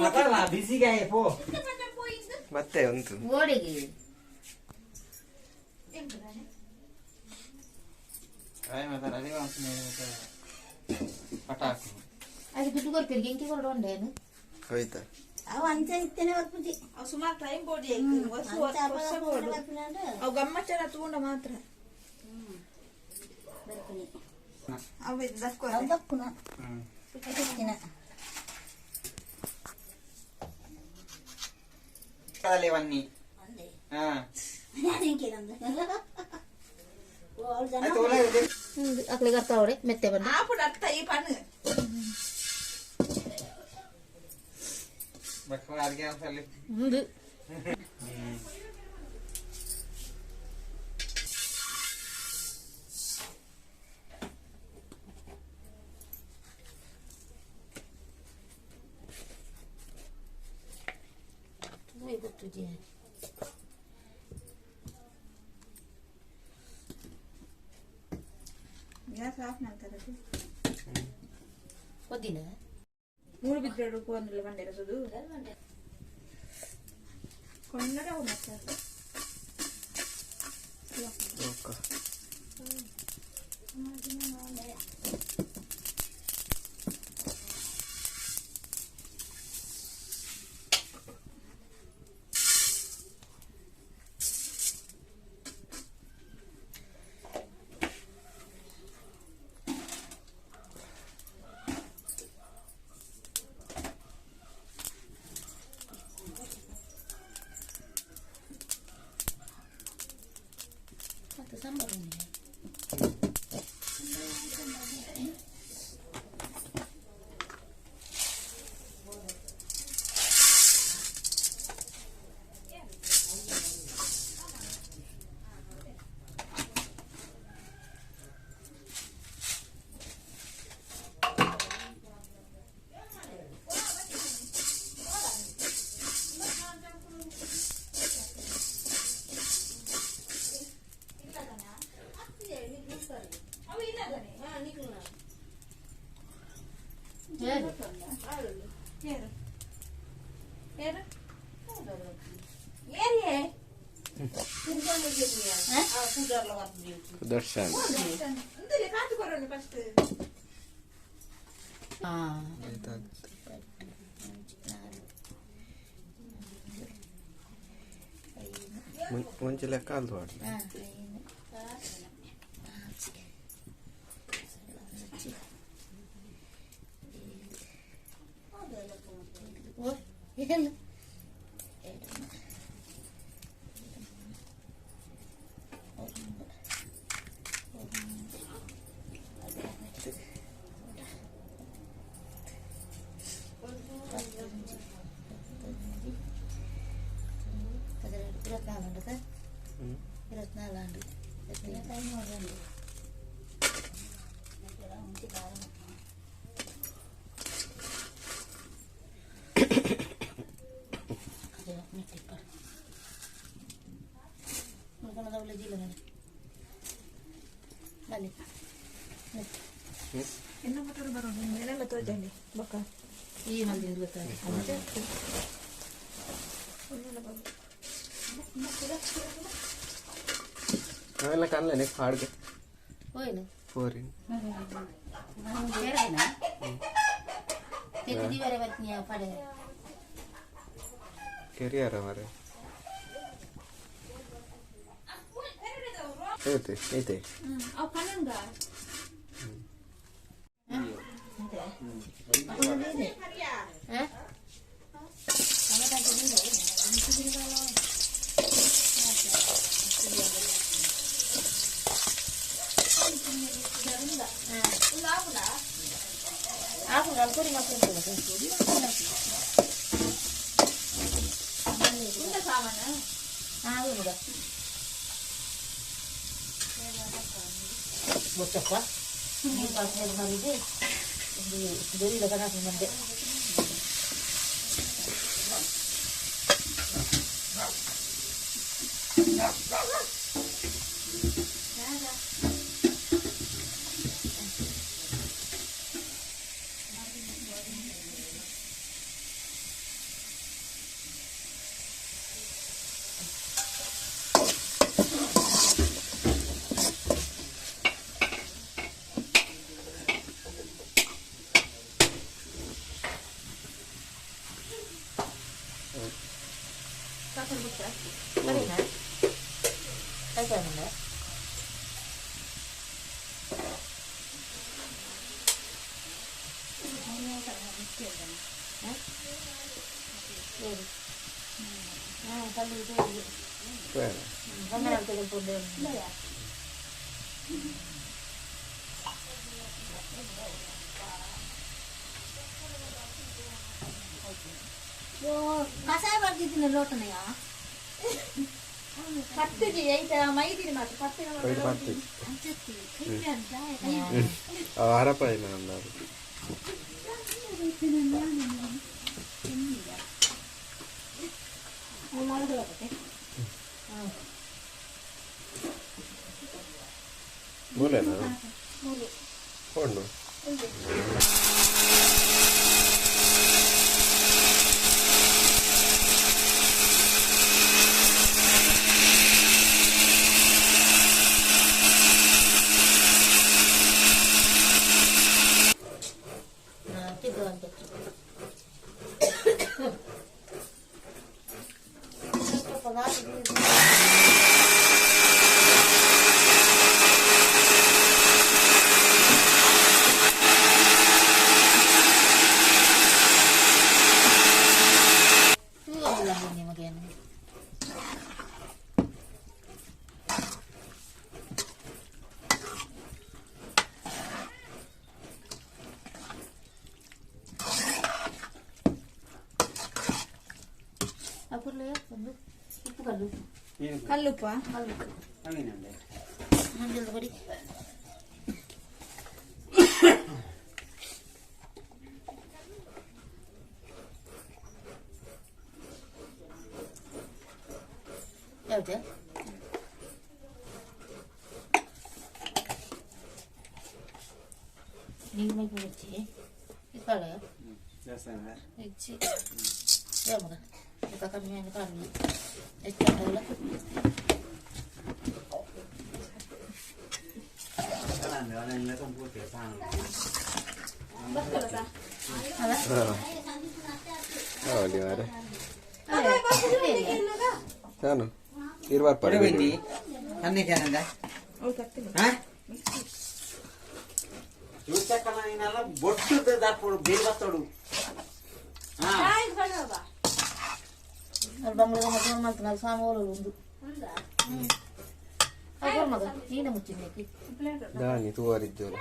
ಅಪರ ಬಿಸಿಗೆ ಪೋ ಮತ್ತೆ ಉಂಟು ಓಡಿಗೆ ಪಟಾಕು ಅದು ಬಿಟ್ಟು ಕೊರ್ಪಿರಿಗೆ ಇಂಕಿ ಕೊರಡು ಉಂಡೇನು ಹೋಯ್ತಾ ಅವು ಅಂಚೆ ಇತ್ತೇನೆ ಬರ್ಪುಜಿ ಅವು ಸುಮಾರು ಟೈಮ್ ಬೋಡಿ ವರ್ಷ ವರ್ಷ ಬೋಡು ಅವು ಗಮ್ಮಚ್ಚರ ತಗೊಂಡ ಮಾತ್ರ ಬರ್ಪುನಿ ಅವು ಇದು ದಕ್ಕೋ ಅವು ದಕ್ಕುನ ಹ್ಮ್ ದಕ್ಕಿನ ಕದಲೆ ಬನ್ನಿ ಅಂದೆ ಹಾ ನಾನು ಇಂಕೇನಂದ ಓ ಅವಳು ಜನ ಆಯ್ತು ಒಳ್ಳೆ ಅಕ್ಲಿಗೆ ಅರ್ಥ ಅವಡೆ ಮೆತ್ತೆ ಬಂದು ಆಪುಡು ಅರ್ಥ ಈ ಪಣ್ಣು ಬಕ್ಕ ಅಡಿಗೆ ಅನ್ಸಲ್ಲಿ ಉಂದು ಗೊತ್ತುಜಿ ಗ್ಯಾಸ್ ಆಫ್ ಮಾಡ್ತಾರೆ ಒದ್ದಿನ ಮೂರು ಬಿದ್ದರೆ ಒಂದಿಲ್ಲ ಬಂಡೆರ ಸುದು ಕೊಂಡರೆ ಅವು ಮತ್ತೆ ಮತ್ತೆ ಸಾಂಬಾರು ಉಂಡೆ. ಹೇಳು. ಏರು ಏರು ಏರಿಯೇ ದರ್ಶನ್ ಇಂದಲೇ ಕಾತು ಕೊರೋಣ ಫಸ್ಟ್ ಹಾ ಮುಂಚೆ ಲೆಕ್ಕ ಅಲ್ದು ಆಡ್ಲಿ ಓ ಏನು ഇരുപത്തിനാലുണ്ട് സാർ ഇരുപത്തിനാലാണ്ട് ಬನ್ನಿ ಇನ್ನು ಮಕ್ಕಳು ಬರೋಣ ಏನೆಲ್ಲ ತೋಜಂಡಿ ಬೊಕ್ಕ ಈ ಮಂದಿ ಗೊತ್ತಾರೆ ಅವೆಲ್ಲ ಕನ್ಲೇನೆ ಹಾಡ್ಗೆ ಹೋಯ್ನು ಫೋರಿನ್ ಸೇರದಿನ ತೆಗೆದಿ ಬೇರೆ ಬರ್ತೀನಿ ಪಡೆ ಕೆರಿಯರ ಮಾರೆ ಐತೆ ಐತೆ ಅವು ಕಣ್ಣಂಗ ಹಾಂ ಆಪುಂಡು ಅಲ್ಲಿ ಕೊಡಿ ಮಕ್ಕಳು ಹಾಂ ಉಂಡ ಬೊಚ್ಚಪ್ಪ ನೀರು ಪಾತ್ರೆ ಮಾಡಿದ್ದು ಒಂದು ಬೆರಿಲ ಕಣಕು ಮಂದೆ ಕಷಾಯ ಬರ್ದಿದ್ದೀನಿ ಲೋಟನೆಯ ಪತ್ತುಜಿ ಐತ ಮೈದಿನಿ ಮಾತ್ರ ಪತ್ತು ಹರಪಾಯಿನ ಅಂದಾರು ಮೂಲೆನಾ ಹೊಣ್ಣು ಕಲ್ಲುಪ್ಪ ಯಾವ್ದು ನೀರು ಮೈ ಬಿಚ್ಚಿ ಇಚ್ಚಿ ಮಗ ಕಮ್ಮಿ ಕಮ್ಮಿ ಎಷ್ಟು బొట్టు దాప్పుడు బీరువస్తాడు ದಾನಿ ತೂವರಿಜ್ಜೋರು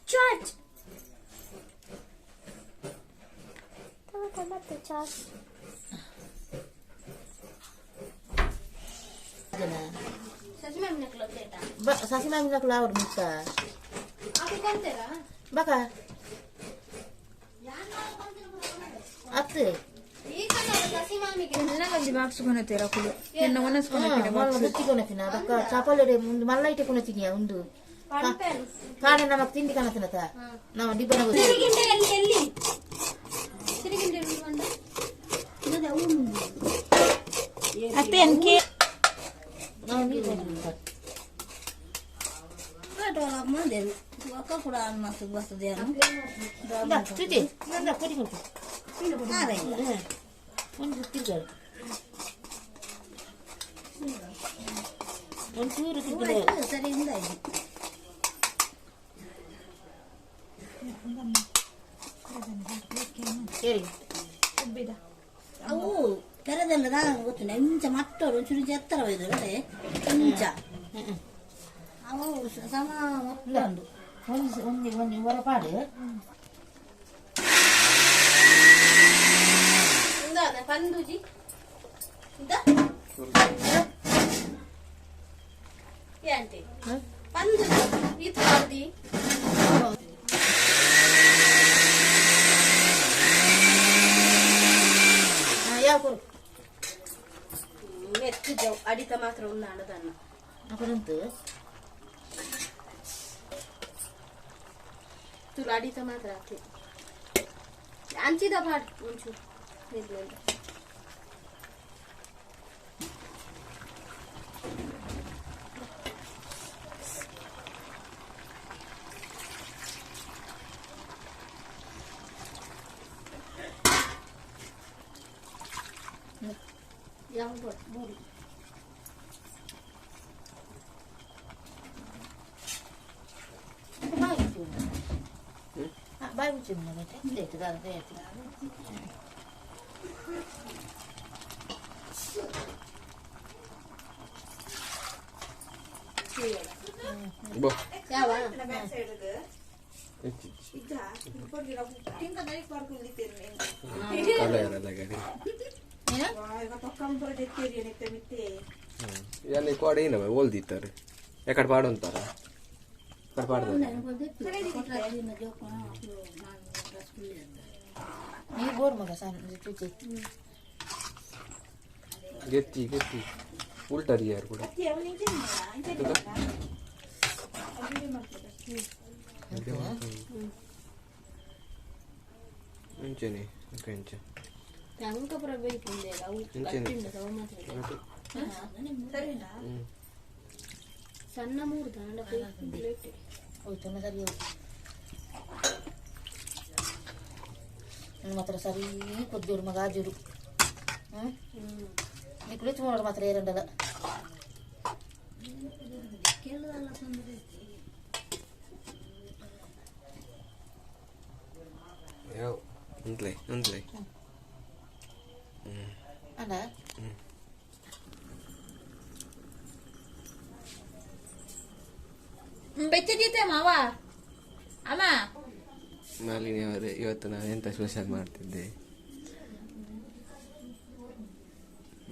ಚಾರ್ಜ್ ತೊಂಬತ್ತು ಚಾರ್ಜ್ ಸಸಿಮಾಮಿನಕ್ಲು ಅವರು ಮುತ್ತ ಬಕ ಅತ್ತೆ ಬಾಕ್ಸ್ ಕೊನತೀರ ಕುಲು ಎನ್ನ ಒನಸ್ ಕೊನತಿನ ಬಾಕ್ಸ್ ಬುತ್ತಿ ಕೊನತಿನ ಬಕ್ಕ ಚಾಪಲೆಡೆ ಮುಂದು ಮಲ್ಲ ಇಟ್ಟೆ ಕೊನತಿನಿಯ ಉಂದು ಕಾಣೆ ನಮಕ್ ತಿಂಡಿ ಕಾಣತಿನತ ನಾವು ಡಿಬ್ಬನ ಎಲ್ಲಿ ಅತ್ತೆ ಅನ್ಕೆ ನಾವು ನೀರು ಒಂಚೂರು ಸರಿ ಅವು ಪೆರದೆಲ್ಲ ಗೊತ್ತಿಲ್ಲ ಇಂಚ ಮಟ್ಟೋರು ಒಂಚೂರು ಇಂಚ ಎತ್ತರ ಒಯ್ದು ಇಂಚ ಅವು ಸಮ ಮೊತ್ತ ಉಂಡು ಒಂದು ಒಂದು ಒಂದು ಹೊರಪಾಡು ಪಂದುಜಿ ಪಂದು ಇದು ಯಾವ ಕೊರು ಮೆತ್ತಿದ್ದವು ಅಡಿತ ಮಾತ್ರ ಉನ್ನಾಡದನ್ನ ಅಪರಂತು ತುಳು ಅಡಿತ ಮಾತ್ರ ಹಾಕಿ ಅಂಚಿದ ಬಾಡ್ ಒಂಚೂರು ಮೆದು ಯಾವ ಬೋಡು ಬಾಯಿ ಮುಚ್ಚಿ ಬಾಯಿ ಮುಚ್ಚಿ ದಾದ ಬೋ ಯಾವ ಕಲಯರಲ್ಲ ಗಡಿ ಯಾನೆ ಕೋಡೆ ಏನವ ಓಲ್ದಿತ್ತಾರೆ ಎಕಡೆ ಪಾಡೊಂತಾರ ಎಕಡೆ ಪಾಡ್ದಾರೆ ನೀರು ಬೋರ್ ಮಗ ಸಣ್ಣ ಚುಚ್ಚಿ ಗೆತ್ತಿ ಗೆತ್ತಿ ಉಲ್ಟರಿ ಯಾರು ಕೂಡ ಮುಂಚೆನೆ ಕಂಚ ಅಂಕಪುರ ಬೇಕು ಮುಂಚೆನೆ ಸಣ್ಣ ಮೂರು ದಾಂಡ ಹೋಯ್ತು ಸರಿ ಮಾತ್ರ ಸರಿ ಕೊದ್ದಿರು ಮಗ ಆಜುರು ಹ್ಞೂ ನೀ ಕುಳಿತು ಮಾಡೋರು ಮಾತ್ರ ಏರಂಡಲ್ಲ ಯಾವ ಉಂಟ್ಲೆ ಉಂಟ್ಲೆ ಅಣ್ಣ ಬೆಚ್ಚಗೀತೆ ಮಾವ ಅಮ್ಮ ಮಾಲಿನಿ ಅವರೇ, ಇವತ್ತು ನಾವು ಎಂತ ಸ್ಪೆಷಲ್ ಮಾಡ್ತಿದ್ದೆ?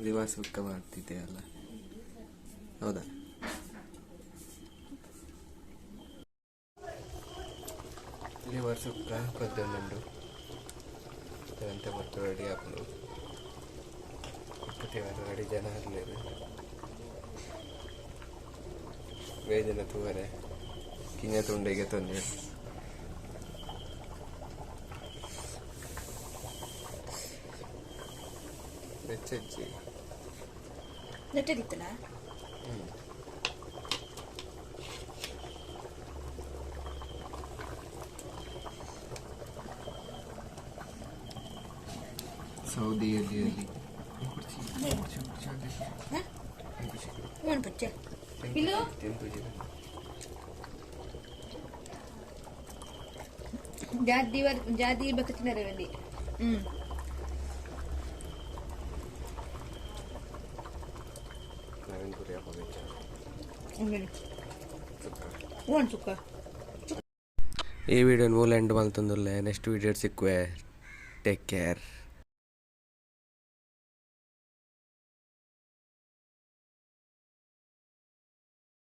ದಿವಾ ಸುಕ್ಕ ಮಾಡ್ತಿದ್ದೆ ಅಲ್ಲ? ಹೌದಾ? ಲಿವರ್ ಸುಕ್ಕ ಕೊದ್ದೊಂದುಂಡು ಎಂತ ಮತ್ತು ರೆಡಿ ಆಪುಂಡು ಕುಪ್ಪುತ್ತೇವರು ರೆಡಿ ಜನ ಇರಲಿಲ್ಲ ಬೇಜನ ತೂವರೆ ಕಿಂಜ ತುಂಡೆಗೆ ತೊಂದರೆ ಹೆಚ್ಚೆಚ್ಚಿ ನೆಟ್ಟದಿತ್ತಲ್ಲ. ಸೌದಿಯಲ್ಲಿ ಅಲ್ಲಿ ಒಂದು ಪಚ್ಚೆ ಇಲ್ಲೋ? ಜಾದಿ ಜಾದಿ ಬಕಚಿನರವಲ್ಲಿ. ನವೀನ್ ಪುರಿ ಒಂದು ಸುಕ್ಕ. ಈ ವಿಡಿಯೋ ಮೂಲ ಎಂಡ್ ಮಲ್ತೊಂದುಲ್ಲೆ. ನೆಕ್ಸ್ಟ್ ವಿಡಿಯೋ ಸಿಕ್ಕುವೆ. Take care.